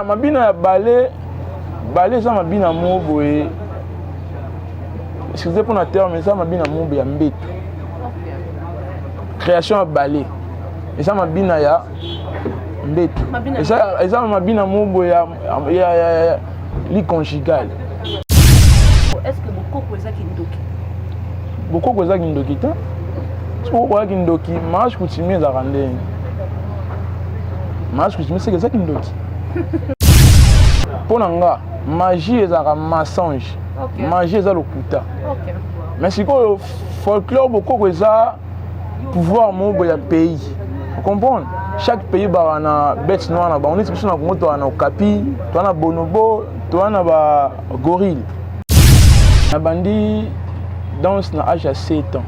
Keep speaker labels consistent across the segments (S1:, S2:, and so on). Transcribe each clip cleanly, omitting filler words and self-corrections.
S1: Mabina ya ballet, ballet eza mabina moko boye, excusez mpona terme, eza mabina moko boye ya mbeto. Création ya ballet eza mabina ya mbeto, eza mabina moko boye ya lit conjugal.
S2: Est-ce que bokoko eza kindoki?
S1: Bokoko eza kindoki te. Soki bokoko eza kindoki, mariage coutumier ezalaka ndenge mariage coutumier seke eza kindoki. Mpo na nga, magie ezalaka mensonge. Magie eza lokuta. Mais sikoyo folklore, bokoko eza pouvoir moko boye ya pays, comprendre. Chaque pays baka na bête noire na bango. Neti biso na Congo, toza na okapi, toza na bonobo, toza na bagorille. Nabandi danse na age ya 7 ans.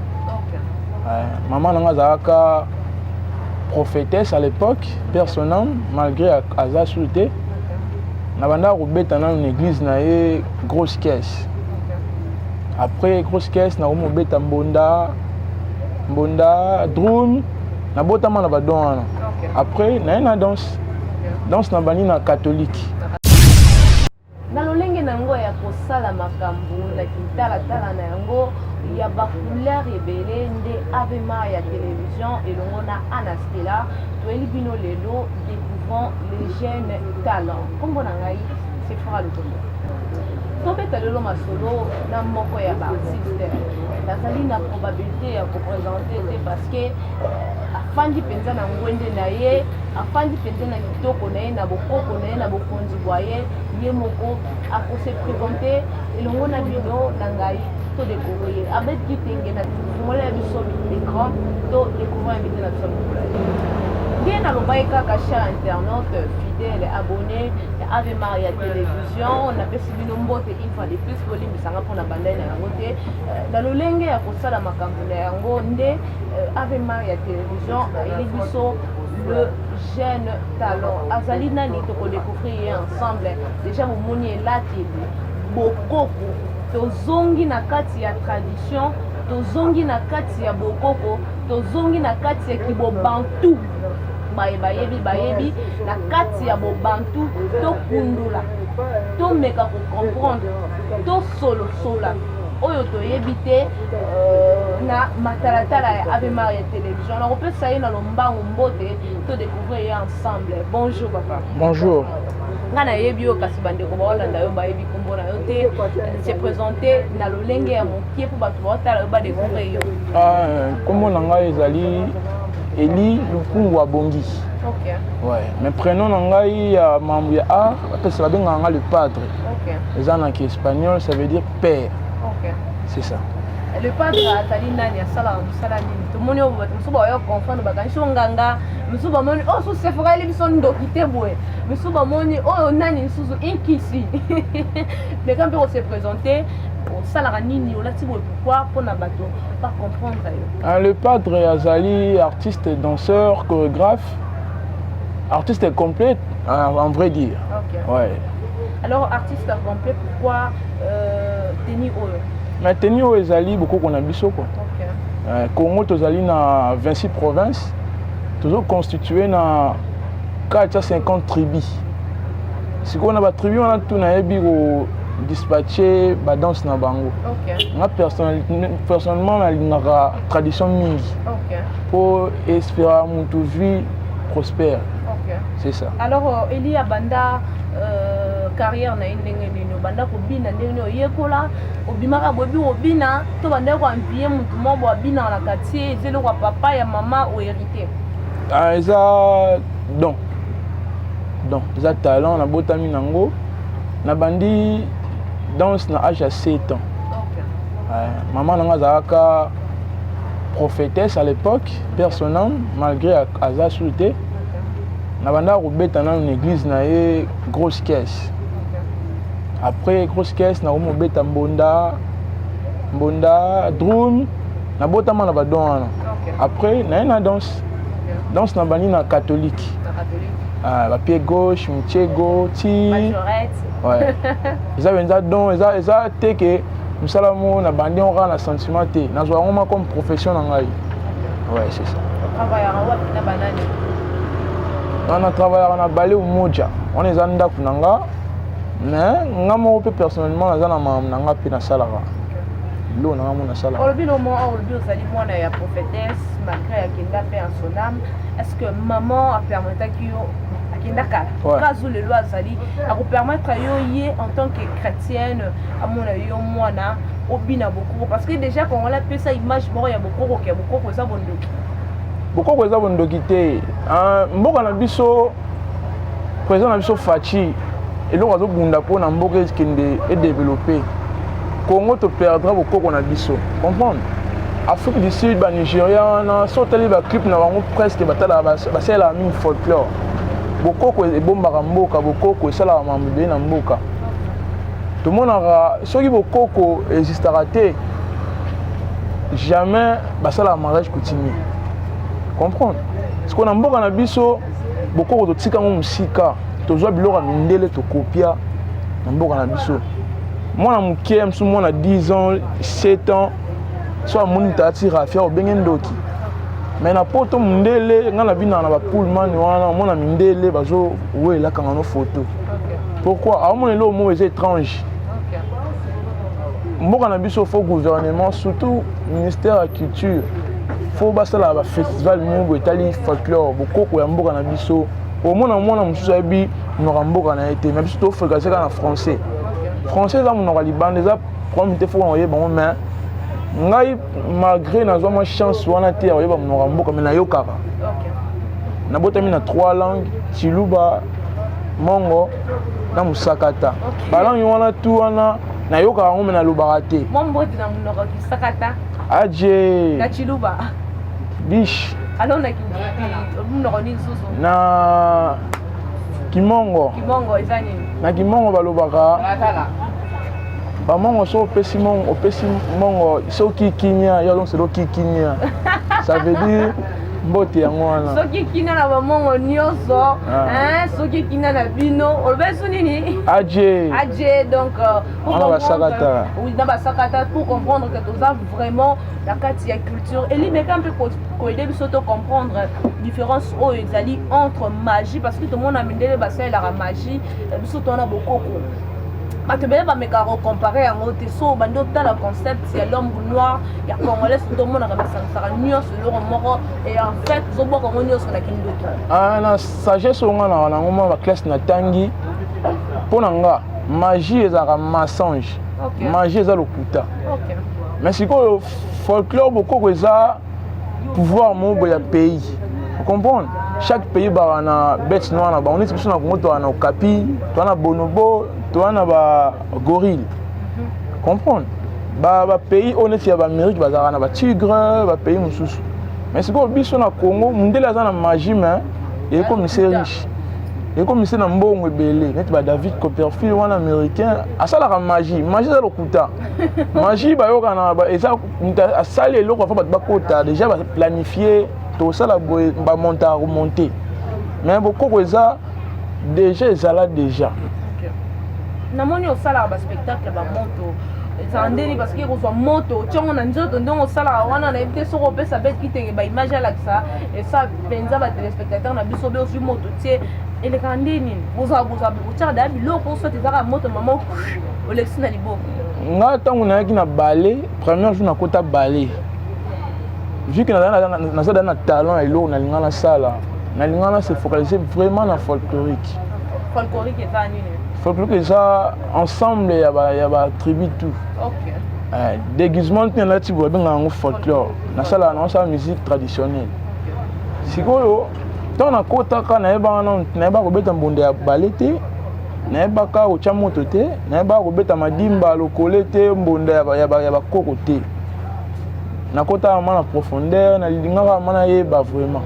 S1: Mama na nga azalaka prophétesse à l'époque, personne malgré aza su te. Nabandaka kobeta nano na église na ye grosse caisse. Après grosse caisse, nakomi kobeta mbonda, mbonda, drum. Nabotama na badon wana. Après naye na danse. Danse nabandi na catholique.
S2: Na lolenge na yango ya kosala makambo na kitalatala na yango ya bacouleur ebele nde Avema ya télévision elongo na Anastela toyeli bino lelo Découvrons les jeunes talents. Nkombo na ngai Sefora Lukondo. Tobeta lelo masolo na moko ya baartiste. Nazali na probabilité ya koprésenter te parce que afandi mpenza na ngwende na ye, afandi mpenza na kitoko na ye, na bokoko na ye, na bokonzi bwa ye. Ye moko akose présenter elongo na bino na ngai. Todécouvrir Abed Kitenge na fungola ya biso écran, to découvrir invité na biso mokolo. Nde nalobaki kaka, cher internaute fidèle, abonné ya Ave Maria Télévision, napesi bino mbote une fois de plus. Bolimbisanga mpona bandai na yango te. Na lolenge ya kosala makambo na yango nde Ave Maria Télévision ayeli biso le jeune talent. Azali nani? Tokodécouvrir ye ensemble. Déjà bomoni elateli bokoko. Tozongi na kati ya tradition, tozongi na kati ya bokoko, tozongi na kati ya kibobantu. Baye bayebi, bayebi na kati ya bobantu. Tokundula, tomeka kocomprendre, tosolosola oyo toyebi te na matalatala ya Ave Maria Télévision. Nakopesa ye na lombangu mbote, todécouvrir ye ensemble. Bonjour papa.
S1: Bonjour.
S2: Nga nayebi yo, kasi bandeko baolanda yo bayebi nkombo na yo te. Se présente na lolenge ya mokie mpo bato baotala yo badécouvrir yo.
S1: Nkombo na ngai ezali Eli Lukungu Abongi. Ouais. Mais prénom na ngai ya mambo ya art bapesa, babengaka nga le padre. Eza na ki espagnol, ça veut dire père. C'est ça.
S2: Le padre azali nani? Asalaka mosala nini? Tomoni oyo bato mosusu baoya confondre, bakanisi o nganga. Mosusu bamoni oyo susu sefokali biso ndoki te boye. Mosusu bamoni oyo nani lisusu, inkisi. Meka mpe kose présenter, osalaka nini, olati boye pourquoi, mpona bato bacomprendre yo.
S1: Ah, le padre azali artiste, danseur, chorégraphe, artiste complet en vrai dire. Ouais.
S2: Alors artiste complet, pourquoi tenue oyo?
S1: Mais tenue oyo ezali bokoko na biso quoi. Congo tozali na 26 provinces, tozoconstitue na 450 tribus. Sikoyo na batribu wana tu nayebi kodispatche badanse na bango. Nga personnellement nalingaka tradition mingi mpo espéra mutu vie prospère. C'est ça.
S2: Alors Eli abanda carrière na ye ndenge nini? Obanda kobina ndenge nini? Oyekola, obimaka boyebi kobina to bandaki koenvier motu moko bo abinaka na quartier? Eza eloko ya papa, ya mama, ohérité?
S1: Ah, eza don. Don eza talent, nabotami nango. Nabandi danse na age ya 7 ans. Mama na nga azalaka prophétesse à l'époque, personne malgré aza su te. Nabandaka kobeta nano na église na ye grosse caisse. Après grosse caisse, nakomi kobeta mbonda, mbonda, drum. Nabotama na badon wana. Après naye na danse. Danse nabandi na catholique.
S2: Na catholique.
S1: Ah, bapied gauche, mutiego ti.
S2: Majorette.
S1: Ouais. Eza mpenza don, eza te ke mosala moko nabandi yango kaka na sentiment te. Nazwa yango ma comme profession na ngai. Ouais, c'est ça.
S2: Otravaillaka wapi, na banani?
S1: Nga na travaillaka na Ballet Umoja. Wana eza ndako na nga, mais nga moko mpe personnellement naza na makambo na nga mpe nasalaka biloko na nga mo nasalaka.
S2: Olobi lomo, olobi ozali mwana ya prophétesse, malgré akenda mpe en son âme. Est ce que maman apermettaki yo, akenda kala, kazu lelo azali akopermettre yo, ye en tant que chrétienne, amona yo mwana obina bokoko? Parce que déjà Congolais apesa image moko ya bokoko, ke bokoko eza bondoki.
S1: Bokoko eza bondoki te. Mboka na biso, président na biso Fatshi, eloko azobunda mpo na mboka ekende edévelopper. Congo toperdre bokoko na biso, comprendre? Afrique du Sud, Banigéria wana, so otali baclip na bango, presque batalaka, basalelaka mingi folklore. Bokoko ebombaka mboka, bokoko esalaka mambo ebele na mboka. Tomonaka soki bokoko existaka te, jamais basalaka mariage coutumier, comprendre? Sikoyo na mboka na biso, bokoko totika yango mosika, tozwa biloko ya mindele, tokopia na mboka na biso. Mwana moke mosusu, mwana 10 ans, 7 ans, so amoni moto alati raphia, obenge ndoki. Mais na poto, mondele, ngai na binaka na bapullman wana, omona mindele bazowelakanga no photo. Pourquoi? Aomona eloko moko eza étrange. Mboka na biso, faut gouvernement, surtout ministère ya culture, faut basalaka bafestival moko boye etali folklore, bokoko ya mboka na biso. Omona mwana mosusu ayebi monoko ya mboka na ye te, mais biso tofréquence kaka na français. Français eza monoko ya libanda, eza problème te, faut koyeba yango. Mais ngai, malgré nazwa mwa chance wana te ya koyeba monoko ya mboka, mais nayokaka. Nabotami na trois langues: Chiluba, Mongo na Mosakata. Balangue wana tu wana nayokaka yango, mais nalobaka te.
S2: Mwa mbote na monoko Kisakata.
S1: Aje.
S2: Na Chiluba.
S1: Bish.
S2: Alors na monoko nini susu?
S1: Na Kimongo.
S2: Kimongo eza nini?
S1: Na Kimongo balobaka, bamongo so opesi mongo, opesi mongo soki kimia yo, donc soki kimia, ça veut dire mbote, yango wana.
S2: Soki kina na bamongo nyonso, soki kina na bino, oloba so nini?
S1: Aje.
S2: Aje, donc
S1: pour wana basakata.
S2: Oui, na basakata, pour comprendre que toza vraiment na kati ya culture. Elimeka mpe koaider biso to comprendre différence oyo ezali entre magie, parce que tomona mindele basalelaka magie, biso towana bokoko. Bato ebele bamekaka kocomparer yango te. So bandi otala concept ya l'homme noir, ya congolais, surtout omonaka basangisaka nyonso eloko moko, et en fait ozobwaka yango nyonso na kindoki.
S1: Na sagesse oyo nga na nango, mwa baclasse natangi, mpo na nga magie ezalaka mensonge. Magie eza lokuta. Mais sikoyo folklore, bokoko, eza pouvoir moko boye ya pays, comprendre? Chaque pays baka na bête noire na bango. Neti biso na Congo, toza na okapi, toza na bonobo, toza na bagorille, comprendre? Bapays oyo neti ya baamérique bazalaka na batigre, bapays mosusu. Mais sikoyo biso na Congo, mondele aza na magie, mais ekomise riche, ekomise na mbongo ebele, neti ba David Copperfield wana, américain, asalaka magie. Magie eza lokuta. Magie bayokana, eza moto asali eloko afa bato bakota déjà, baplanifie tosala boye, bamontaka komonte. Mais bokoko eza déjà, ezala déjà.
S2: Namoni osalaka baspectacle, bamoto ezala ndeni? Parce que kozwa moto otiongo na nzoto, ndenge osalaka wana, nayebi te soki opesa bete kitenge baimage, alakisa esa mpenza batéléspectateur na biso. Be ozwi moto tie, elekaka nde nini? Bozwa bozwa, otiaka daya biloko, soit ezaka moto mama olekisi na liboko?
S1: Nga ntango nayaki na ballet, premier jour nakota ballet, vu que naza da na talent ya eloko nalinga nasala, nalinga na se focaliser vraiment na folklorique.
S2: Folklorique eza nini?
S1: Folklorique eza ensemble ya batribu tout. Déguisement ntina nalati boye, babengaka yango folklore. Nasalaka, naosala musique traditionnelle. Sikoyo ntango nakotaka, nayebaka nano, nayebaka kobeta mbonda ya ballet te, nayebaka kotya moto te, nayebaka kobeta madimba lokole te, mbonda ya bakoko te. Nakotaka ma na profondeur, nalingaka ma nayeba vraiment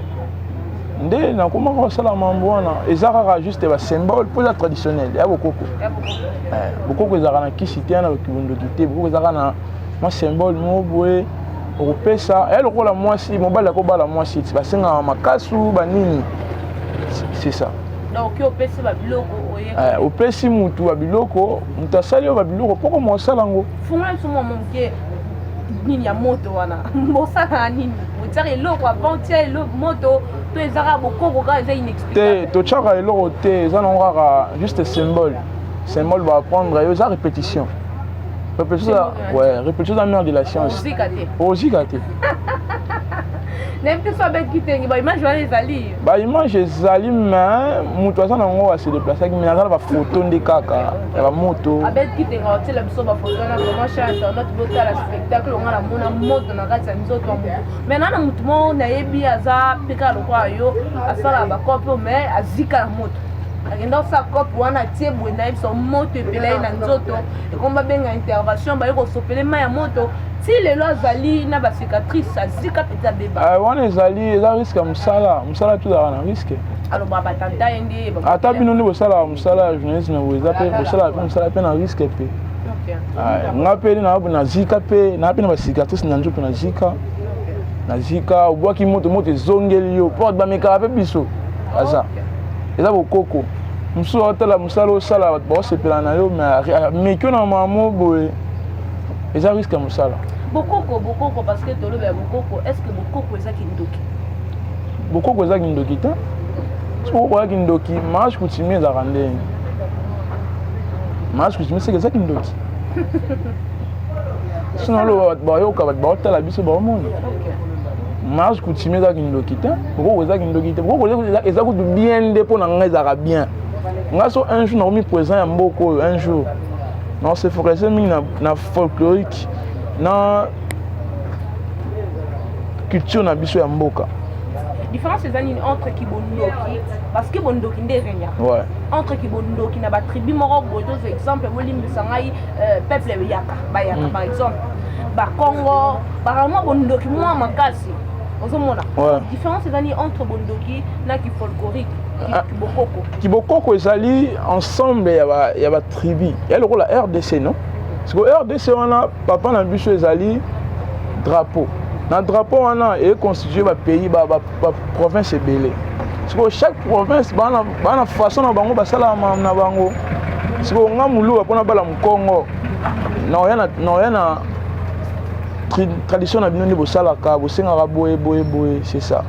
S1: nde nakomaka kosala mambo wana. Eza kaka juste basymbole mpo eza traditionnel ya bokoko. Bokoko ezalaka na kisi te, na kibondoki te. Bokoko ezalaka na mwa symbole moko boye okopesa ya lokola mwasi, mobali akobala mwasi ti basengaka makasu banini, c'est ça.
S2: Donc opesi babiloko oye.
S1: Opesi mutu babiloko, moto asali oyo babiloko mpo koma osala yango.
S2: Fungola biso mwa moke nini ya moto wana. Bosalaka nini? Otiaka eloko avant otia moto? To eza kaka bokoko, kaka eza
S1: Te.
S2: inexplicable?
S1: Totiaka eloko te, eza nango kaka juste symbole. Symbole baapprendre yo, eza répétition, répétition.
S2: Symbole.
S1: Ouais, répétition eza mère de la science.
S2: Ozika te?
S1: Ozika te.
S2: Nayebi te so abeti tengi, baimage wana ezali?
S1: Baimage ezali, mais moto aza nango ase déplaçaki, mais aza na bafoto nde kaka ya bamoto.
S2: Abeti tenga, otiela biso bafoto wana. Vraiment, cher internaute, botala spectacle onga namona moto na kati ya nzoto ya motu. Mais na motu moko nayebi, aza mpe kaka lokola yo, asalaka bakope, mais azika na moto. Akenda kosala cope wana, atie boye, nayebi so moto epela ye na nzoto, ekomi babenga intervention, baye kosopele mai ya moto. Ti lelo azali na bacicatrice, azika mpenza, beba.
S1: Ah, wana ezali, eza risque ya mosala. Mosala tozalaka na risque.
S2: Aloba batanta ye nde.
S1: Ata bino nde bosalaka mosala ya journalisme boye, eza mpe bosalaka mpe mosala mpe na risque mpe. Ah, nga mpe nazika mpe, naa mpe na bacicatrice na nzoto, nazika, nazika. Obwaki moto, moto ezongeli yo po bamekaka mpe biso. Aza, eza bokoko mosusu. Aotala mosala osala, bato baosepela na yo, mais ameki yo na mamo boye, eza risque ya mosala.
S2: Bokoko, bokoko, parce que toloba ya bokoko, est ce que bokoko eza kindoki?
S1: Bokoko eza kindoki te. Soki bokoko eza kindoki, mariage coutumier ezalaka ndenge mariage coutumier, seke eza kindoki. Sinon aloba, bato bayoka, bato baotala biso, baomona mariage coutumier eza kindoki te. Bokoko eza kindoki te. Bokoko eza kutu bien nde. Mpo na ngai ezalaka bien. Ngai so un jour nakomi président ya mboka oyo, un jour nase focalise mingi na folklorique, na culture na biso ya mboka.
S2: Différence eza nini entre kibondoki, parce que bondoki nde eregnaka, entre kibondoki na batribu moko boye? Tozwa exemple, bolimbisa ngai, peuple yaka, bayaka, par exemple Bakongo, bakaka mwa bondoki mwa makasi, ozomona. Différence eza nini entre bondoki na kifolklorique, kibokoko?
S1: Kibokoko ezali ensemble ya batribu ya lokola RDC, non? Siko RDC wana, papa na biso ezali drapeau. Na drapeau wana econstitue bapays, baprovince ebele. Sikoyo chaque province baa na façon na bango basalaka makambo na bango. Sikoyo nga moluba, mpona bala mokongo, naoya na tradition na bino nde bosalaka, bosengaka boye boye boye, c'est ça.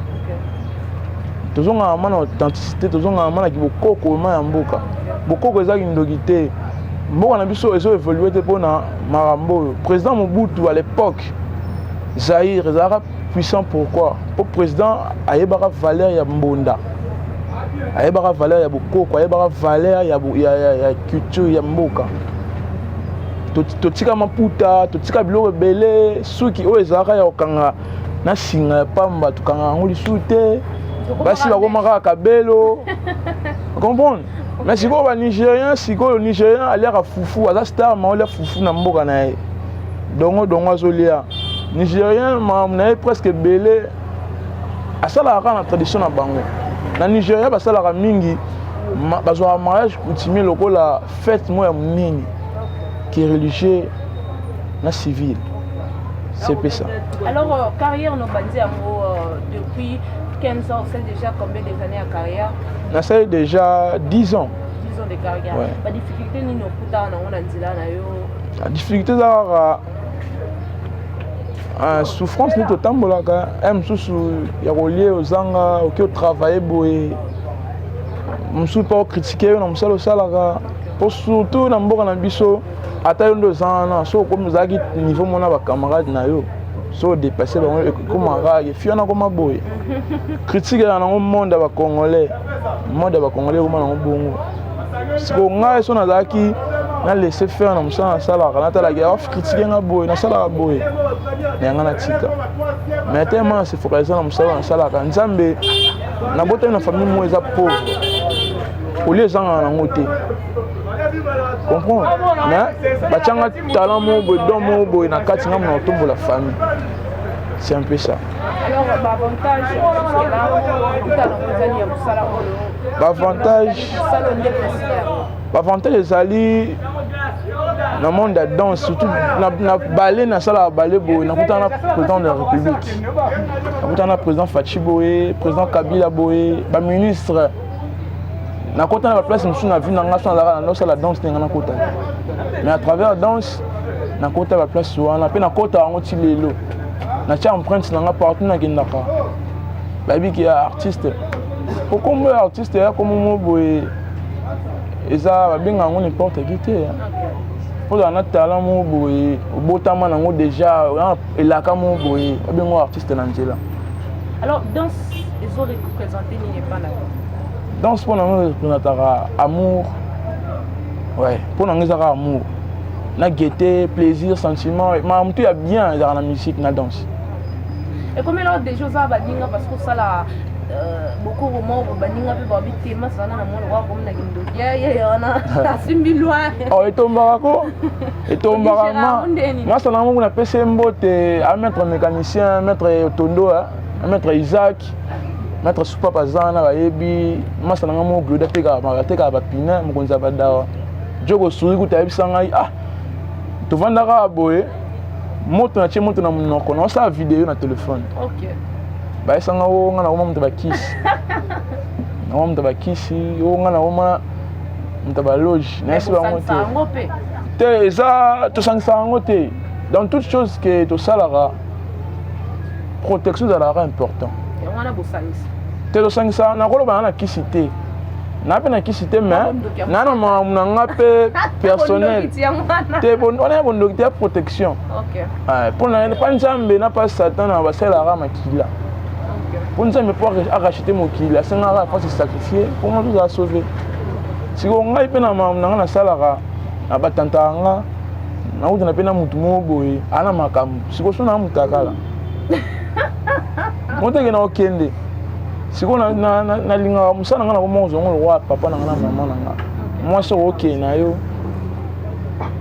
S1: Tozongaka ma na authenticité, tozongaka ma na kibokoko ma ya mboka. Bokoko eza kindoki te. Mboka na biso ezo évolue te mpona makambo oyo. Président Mobutu, à l'époque Zaïre ezalaka puissant. Pourquoi? Po président ayebaka valeur ya mbonda, ayebaka valeur ya bokoko, ayebaka valeur ya culture ya mboka. Totika maputa, totika biloko ebele. Suki oyo ezalaka ya kokanga na singa ya pamba, tokanga yango lisusu te. Basi bakoma kaka kabelo, comprendre? Mais sikoyo banigérien, sikoyo Nigérien aliaka fufu, aza star, ma olia fufu na mboka na ye, dongo dongo azolia. Nigérien, makambo na ye presque ebele asalaka kaka na tradition na bango. Na Nigéria basalaka mingi, bazwaka mariage coutumier lokola fête moko ya monene, ke religieux na civil, c'est pe ça.
S2: Alors carrière no bandi yango depuis 15 ans, c'est déjà combien des années à carrière?
S1: Nasali déjà 10 ans.
S2: 10 ans de carrière.
S1: Ouais.
S2: Badifficulté nini okutaka nango na nzela na yo?
S1: La difficulté eza kaka souffrance nde totambolaka. Mosusu ya kolia ozanga, oki otravaille boye, mosusu mpe ocritiquer yo na mosala osalaka. Po surtout na mboka na biso, ata yo nde oza wana, so okomi ozalaki niveau mona bacamarade na yo, so odépasse bango, ekomaka efi wana koma boye, critique ezala nango. Monde ya bacongolais, monde ya bacongolais ekoma nango bongo. Sikoyo ngai so nazalaki na laisser faire na mosala nasalaka, natalaki acritiquer nga boye, nasalaka boye na yanga, natika. Mais tellement na se focalise na mosala nasalaka, Nzambe, nabotami na famille moko eza pauvre, kolia ezangaka nango te, comprendre? Mais batianga talent moko boye, don moko boye na kati nga mona kotombola famille, c'est un peu ça.
S2: Alors baavantage jusque-là okuta nango ezali ya mosala oyo?
S1: Baavantage?
S2: Mosala oyo nde principal.
S1: Baavantage ezali na monde ya danse, surtout na ballet. Nasalaka ballet boye, nakutana na président de la République, nakutana na président Fatshi boye, président Kabila boye, baministre. Nakota na baplace mosusu na vie na nga so nazalaka na nosala danse ndenge nakota te, mais à travers danse nakota baplace wana mpe nakota yango ti lelo. Natia empreinte na nga partout nakendaka. Bayebi ya artiste, po kombo ya artiste ya kombo mo boye eza, babenga yango n'importe qui te. Po ozala na talent mo boye, obotama nango déjà, elaka mo boye, babenga artiste na nzela.
S2: Alors, danse ezoreprésente nini epa na yo?
S1: Danse mpo nango représentaka amour, ouais. Mpo nango ezaka amour na gaieté, plaisir, sentiment, makambo to ya bien ezalaka na musique, na danse.
S2: Ekomela déjà oza baninga, parce que osala bokoko moko, baninga mpe babi te masana na mwana kwa komi na kindoki ye wana asimbi loin.
S1: Oh, etombaka ko, etombaka. Ma masana moko napesi ye mbote, a maître mécanicien, maître Otondo, maître Isaac, maître Supapa, aza wana, bayebi masa na nga moko Gloda, atekaka bapine, mokonzi ya badawa Joko Suri. Kuta ayebisa ngai, ah, tovandaka boye, moto natie moto na monoko, naosala video na telefone. Bayesanga o nga nakoma moto bakisi, nakoma moto bakisi, o nga nakoma moto baloge. Nayesi bango te te, eza tosangisa yango te. Dans toute chose ke tosalaka, protection ezalaka important. Te, tosangisa, nakoloba na na kisi te, na mpe na kisi te, mais na na makambo na nga mpe personnel te. Wana ya bondoki te, ya protection mpona pa Nzambe na pa Satan na basalelaka makila. Mpo Nzambe, mpo aracheter mokili, asengaka afa se sacrifier mpo nga tozala sauve. Sikoyo ngai mpe na makambo na nga nasalaka na batantaka nga, nakutana mpe na motu moko boye ana makambo. Sikoyo so na motu akala moteke na okende. Sikoyo nalingaka mosala na nga, nakoma kozongo lokwa papa na nga na mama na nga. Mwasi okokende na yo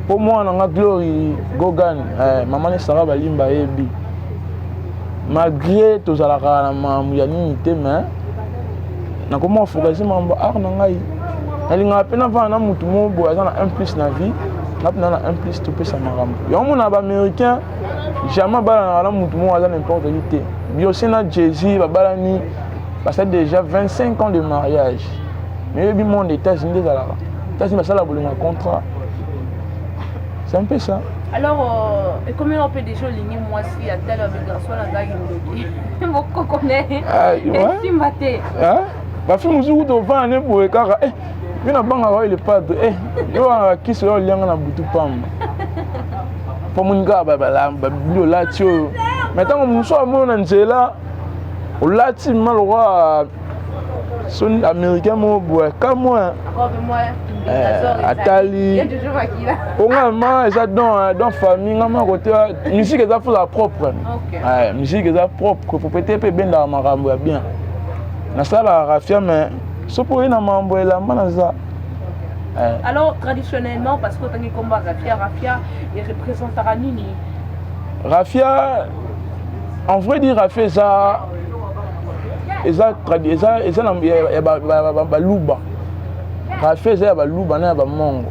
S1: mpo mwana na nga Glory Gogan, mama ne Sara Balimba ayebi, malgré tozalaka na makambo ya nini te, mais nakoma kofocaliser makambo art na ngai. Nalingaka mpe navanda na motu moko boye aza na un plus na vie, nga mpe na un plus, topesa makambo yango. Mona baaméricain jamais balanaka na motu moko aza n'importe qui te. Beyoncé na Jay-Z babalani, basali déjà 25 ans de mariage, mais oyebi monde États-Unis nde ezalaka. États-Unis basala bolingo ya contrat, c'est un peu ça.
S2: Alors, ekomi na mpe déjà olingi mwasi atali babe garçon nazalaki ndoki mokoko ne esimba te.
S1: Bafilme mosusu kuta ovanda ne boye kaka yo nabangaka oyo le padre, yo wana bakisi oyo olianga na butu pamba, mpo moni kaka babili olati oyo. Mais ntango mosusu amona na nzela olati ma lokwa soni américain moko boye kamwa atali onga ma eza don famille. Nga ma kote musique eza fozala propre, musique eza propre, propriété mpe ebendaka makambo ya bien. Nasalaka rafia, mais soki oye na mambo elamba naza.
S2: Alors, traditionnellement, parce que otangi kombo rafia, rafia ereprésentaka nini?
S1: Rafia, en vrai dire, rafia eza ya baluba. Rafia eza ya baluba na ya bamongo.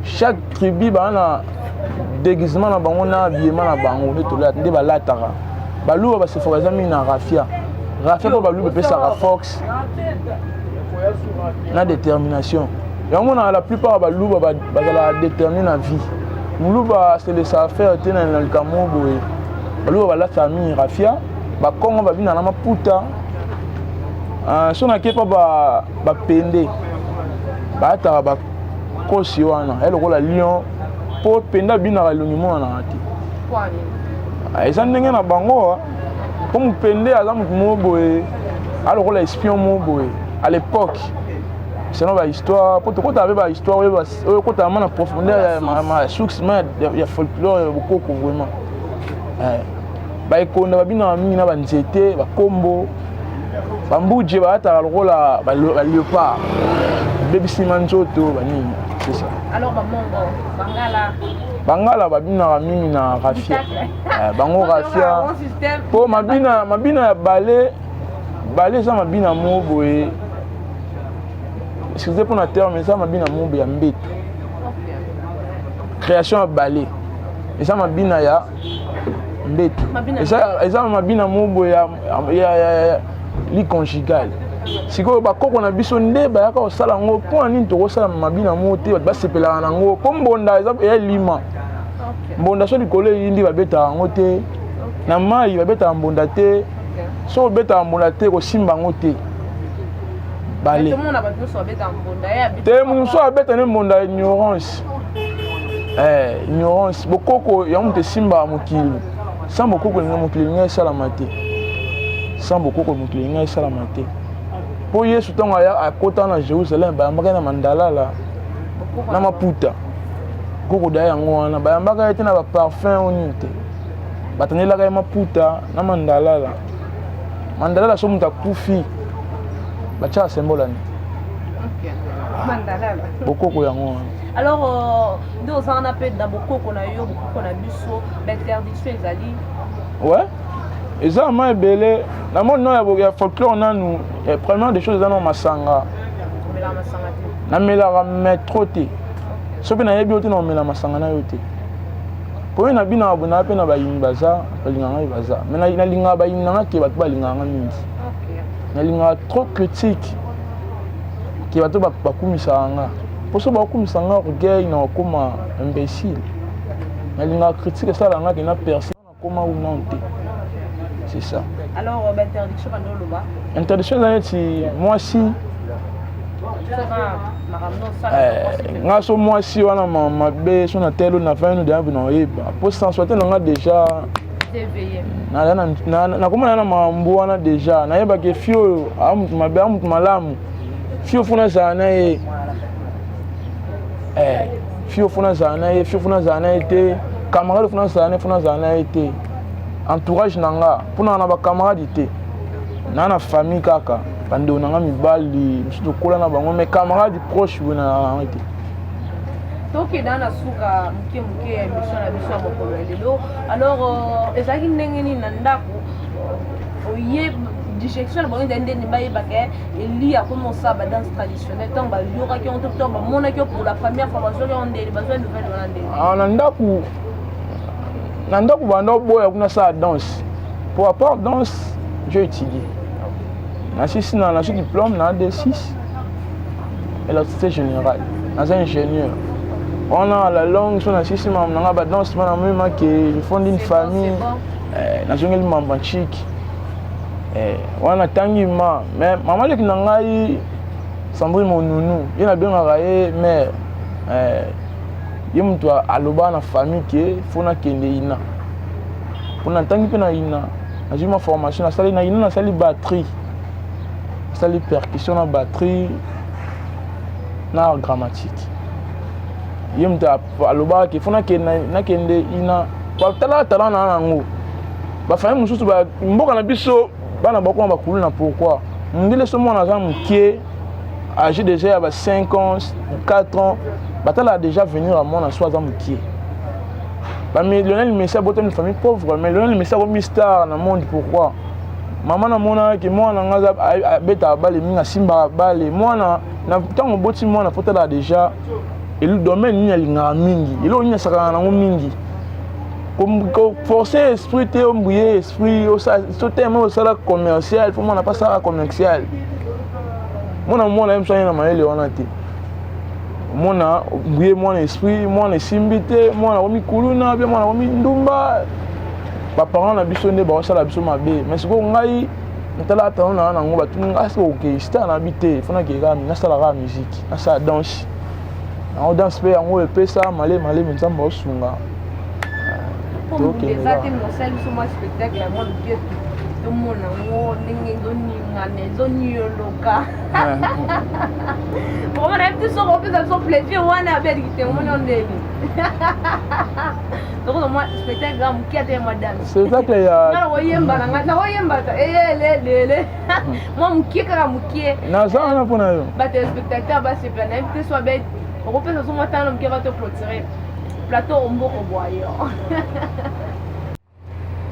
S1: Chaque tribu baa na déguisement na bango, na habillement na bango nde balataka. Baluba basefaka, eza mingi na rafia. Rafia mpo baluba epesaka force na détermination. Yango monaka la plupart ya baluba bazalaka déterminé na vie. Moluba se laisse faire te na likambo boye. Baluba balataka mingi rafia, bakongo babina na maputa. So nake mpa bapende, balataka bakosi wana ya lokola lion, mpo pende abinaka elongi monanaka te. Eza ndenge na bango, mpo mopende aza motu moko boye, alokola espion moko boye à l'époque, selon bahistoire, mpo tokotaka mpe bahistoire oyo okotaka ma na profondeur ya source ma ya folklore ya bokoko. Vraiment, baekonda babinaka mingi na banzete, bakombo bambuje balataka lokola baléopard, bebisima nzoto banini, c'est ça.
S2: Alors bamongo, bangala?
S1: Bangala babinaka mingi na rafia, bango rafia, mpo mabina, mabina ya bale bale eza mabina moko boye, excuse mpona terme, eza mabina moko boye ya mbeto. Création ya bale eza mabina ya mbeto, eza mabina moko boye ya lit conjugal. Sikoyo bakoko na biso nde bayaka kosala yango. Mpo na nini tokosala mabina moko te bato basepelaka nango? Mpo mbonda eza lima, mbonda so likolo eyindi, babetaka yango te na mai, babetaka mbonda te. Soki obetaka mbonda te, kosimba yango te. Bale te, mosusu abeta ne mbonda, ignorance. Ignorance. Bokoko yango moto esimbaka mokili. Sans bokoko elinga mokili elinga esalama te. Sans bokoko mokili elinga esalama te. Mpo Yesu ntango aya akota na Jérusalem, bayambaka ye na mandalala na maputa. Koko daya yango wana, bayambaka ye te na baparfum o nini te, batandelaka ye maputa na mandalala. Mandalala, so moto akufi batiaka symbole ani bokoko yango wana.
S2: Alors nde oza wana mpe na bokoko na yo, bokoko na biso, bainterdiction ezali?
S1: Ouais, eza ma ebele. Namoni no ya folklore nanu. Première des choses eza na masanga. Namelaka mais trop te. Soki nayebi yo te, na omela masanga na yo te. Po ye na bino abonaka mpe na bayini baza, balingaka ngai baza, mais nalingaka bayini nanga ke bato balingaka nga mingi. Nalingaka trop critique ke bato bakumisaka nga, mpo so bakumisa nga, orgueil na okóma imbécile. Nalingaka critique esala nga ke na perce, nakóma una te, c'est ça.
S2: Alors bainterdiction bando oloba?
S1: Interdiction eza neti mwasi. Nga so mwasi wana mabe, so nateli nafani no deya na oyeba po sensualité na nga déjà, nakomona na makambo wana déjà, nayebaki fi oyo aa mutu mabe, aa mutu malamu. Fi oyo funa azala na ye, fi oyo funa azala na ye, fi oyo funa azala na ye te. Camarade funa azala na ye, funa azala na ye te. Entourage na nga, mpona na bacamarade te, na famille kaka, bandeko na nga mibali mosusu tokola na bango, mais camarade proche boye na yango te.
S2: Tokenda na suka moke moke ya émission na biso ya mokolo ya lelo. Alors ezalaki ndenge nini na ndako oye, digestion na bango ezali ndeni, bayebaka Eli akomi osala badanse traditionnelle? Ntango bayokaki yango to ntango bamonaki yo pour la première fois, bazwaki yango ndeni, bazwa nouvelle wana ndeni?
S1: Na ndako banda oboya kuna sala danse, po à part danse j'ai étudié, nasisi na nazwi diplôme na AD6 électricité générale, naza ingénieur wana. À la longue, so nasisi makambo na nga badanse ma namema ke je fonde une famille, nazongeli mambo ya nchiki wana, natangi ma. Mais mama leki na ngai Sandrine Monunu, ye nabengaka ye mare, ye moto alobaka na famille ke fo nakende INA, mpo natangi mpe na INA, nazwi ma formation, nasali na INA, nasali batterie, nasali percussion na batterie na art dramatique. Ye moto alobaka ke fo nakende INA. Talaka talent na yango, bafamille mosusu, mboka na biso, bana bakoma bakulu na pourquoi mondele. So mwana aza moke, âgé déjà ya ba 5 ans, 4 ans, batalaka déjà venir ya mwana. So aza moke, Lionel Messi abotami famille pauvre, mais Lionel Messi akomi star na monde. Pourquoi? Mama namonaki mwana nga abetaka bale mingi, asimbaka bale. Mwana, ntango oboti mwana, fo talaka déjà domaine nini alingaka mingi, eloko nini asakaka nango mingi. Forcer esprit te, ombuye esprit so teme osala commercial, fo mwana pasaka commercial. Mwana, mwana ye mosu aye na mayele wana te. Mwana mbuye, mwana esprit, mwana esimbi te, mwana akomi kuluna mpe mwana akomi ndumba. Baparent na biso nde baosala biso mabe. Mais sikoyo ngai natala talent na nango, batuni ngai soki okei star na bi te, fo nakei kaka nasala kaka musique, nasala danse yango. Danse mpe yango epesa malemi malemi, Nzambe aosunga.
S2: Eza te mosali biso mwa spectacle ya mwa moke, tomona yango ndenge ezoningana, ezonioloka. Vraiment nayebi te soki opesa biso plaisir wana abeliki te. Omoni yo ndeni tokozwa mwa spectacle ya moke, ate mwa danse.
S1: Spectacle ya
S2: Nakoyemba na ngai, nakoyemba ta eyelelele mwa moke, kaka moke.
S1: Naza wana mpona yo.
S2: Batéléspectateur basepela. Nayebi te so abe okopesa so mwa tano moke bato clôturer plateau omboko bwayo.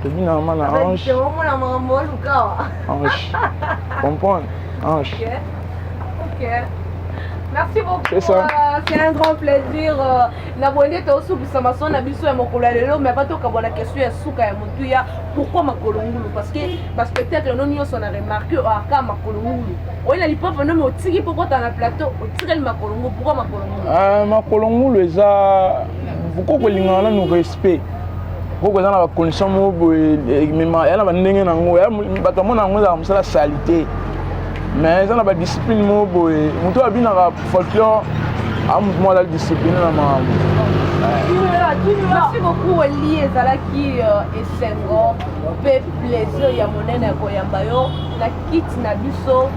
S1: Tobina mama na hanche.
S2: Omona makambo olukawa.
S1: Hanche, comprendre hanche.
S2: Ok, merci beaucoup.
S1: C'est ça.
S2: C'est un grand plaisir. Na boye nde tosukisa maso na biso ya mokolo ya lelo. Mais batokabwana question ya suka ya motuya: pourquoi makolo ngulu? Parce que baspectacle no nyonso na remarque oaka makolo ngulu. Oye na lipopo nomi otiki mpo kota na plateau, otikali makolo ngulu. Pourquoi makolo ngulu?
S1: Makolo ngulu eza bokoko elingaka nanu respect. Bokoko eza na bacondition moko boye, emema ya na bandenge nango. Bato bamona yango ezalaka mosala saleté, mais eza na badiscipline moko boye. Moto oyo abinaka folklore a moto moko azali discipline na makambo.
S2: Merci beaucoup, Eli. Ezalaki esengo mpe plaisir ya monene ya koyamba yo na kiti na biso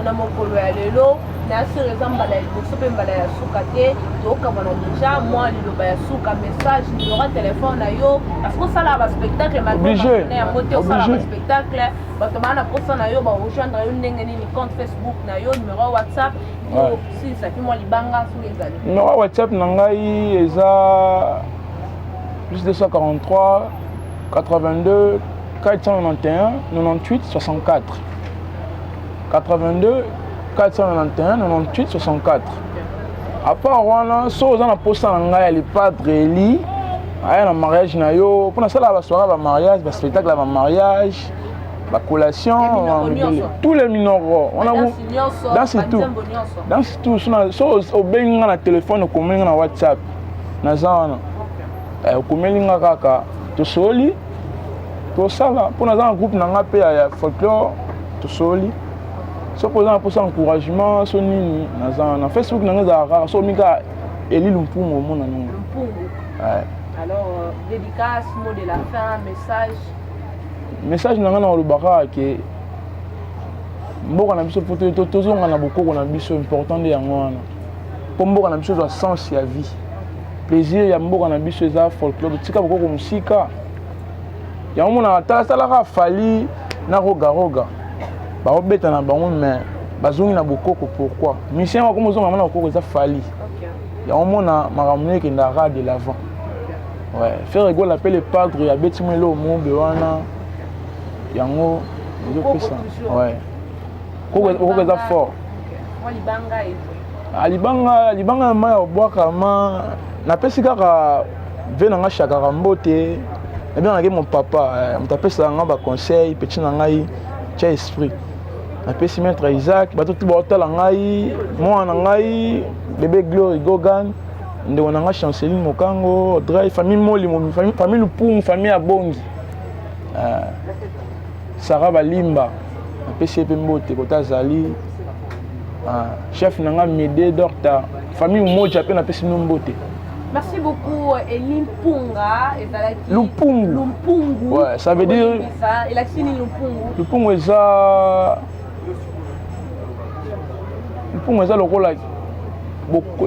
S2: na mokolo ya lelo. Na sûr eza mbala ya liboso mpe mbala ya suka te. Tokabwana déjà. Mwa liloba ya suka, message, numéro ya telefone na yo, parce que osalaka baspectacle
S1: Obligé.
S2: yango te, osalaka
S1: Obligé.
S2: baspectacle, bato baa na posa na yo, barejoindre yo ndenge nini? Compte Facebook na yo, numéro ya WhatsApp, osilisaki mwa libanga soki ezali.
S1: Numéro ya WhatsApp na ngai eza +243 82 491 98 64, 82 491 98 64. À part wana, so oza na posa na ngai ya Le Padre Eli, aya na mariage na yo, mpo nasalaka basoirée ya bamariage, baspectacle ya bamariage, bacollation.
S2: Ya minoko nyonso.
S1: Tous les minoko wana.
S2: Danse nyonso.
S1: Danse tout.
S2: Banzembo nyonso.
S1: Danse tout. So obengi nga na telefone, okomeli nga na WhatsApp, naza wana. Okomeli nga kaka, tosoli, tosala, mpo naza na groupe na nga mpe ya folklore. Tosoli. Soki oza na mposa encouragement, so nini, naza wana. Facebook na nga ezalaka kaka so omi kaka Eli Lumpungu, omona nango.
S2: Lumpungu.
S1: Ouais.
S2: Alors, dédicace, mot de la fin, message.
S1: Message na nga na koloba kaka ke mboka na biso, po tozonga na bokoko na biso. Important nde yango wana, mpo mboka na biso ezwa sens ya vie. Plaisir ya mboka na biso eza folklore. Totika bokoko mosika. Yango monaka, talatalaka Fally na Rogaroga, baobeta na bango, mais bazongi na bokoko. Pourquoi musicien bakoma ozonga na bokoko? Eza Fally. Yango mona makambo nde ekendaka de l'avant. Ouais, Ferre Gola mpe Le Padre abeti mwa eloko mobe wana, yango ezopesa. Ouais, koko eza fort.
S2: Mwa libanga ezo.
S1: Ah, libanga, libanga ya mai ya kobwaka ma napesi kaka ve na nga Shakara mbote. Nabengaki mon papa, moto apesaka nga baconseil, petit na ngai tia esprit. Napesi maître Isaac, bato tu baotala ngai, mwana na ngai bébé Glory Gogan, ndeko na nga Chanceline Mokango, Audrey, famille Molimo, famille Lupungu, famille Abongi, Sara Balimba, napesi ye mpe mbote kota azali. Chef na nga Mede Dorta, famille Umoja mpe napesi bino mbote.
S2: Merci beaucoup, Eli Mpunga. Ezalaki
S1: Lupungu.
S2: Lumpungu.
S1: Ouais, ça veut dire-
S2: Olimbisa, elakisi nini Lumpungu?
S1: Lupungu eza, lupungu eza lokola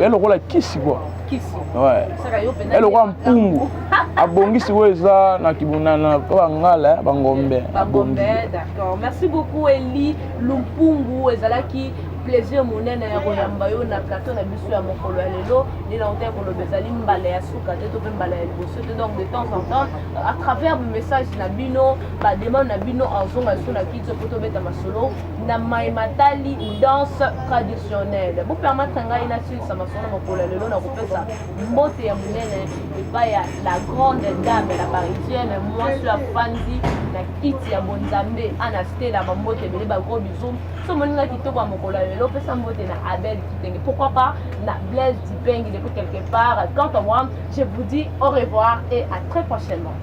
S1: ya lokola kisi quoi.
S2: Kisi.
S1: Ouais.
S2: Saka yo mpenza.
S1: Ya lokola mpungu abongisi oyo eza na kibunana po bangala bangombe abongi.
S2: Bagombe, d'accord. Merci beaucoup, Eli Lumpungu. Ezalaki plaisir monene ya koyamba yo na plateau na biso ya mokolo ya lelo. Nde na otaya koloba, ezali mbala ya suka te to mpe mbala ya liboso te. Donc de temps en temps, à travers message na bino, bademande na bino, azonga liso na kiti po tobeta masolo na mai matali danse traditionnelle. Bopermettre ngai nasilisa masolo na mokolo ya lelo na kopesa mbote ya monene epai ya la grande dame, la Parisienne, mwasi oyo afandi na kiti ya bonzambe, Ana Stela. Bambote ebele, bagros bisous. So moninga kitoko ya mokolo ya lelo, opesa mbote na Abel Kitenge, pourquoi pas na Blaise Dipengi depuis quelque part. Quant à moi, je vous dis au revoir et à très prochainement.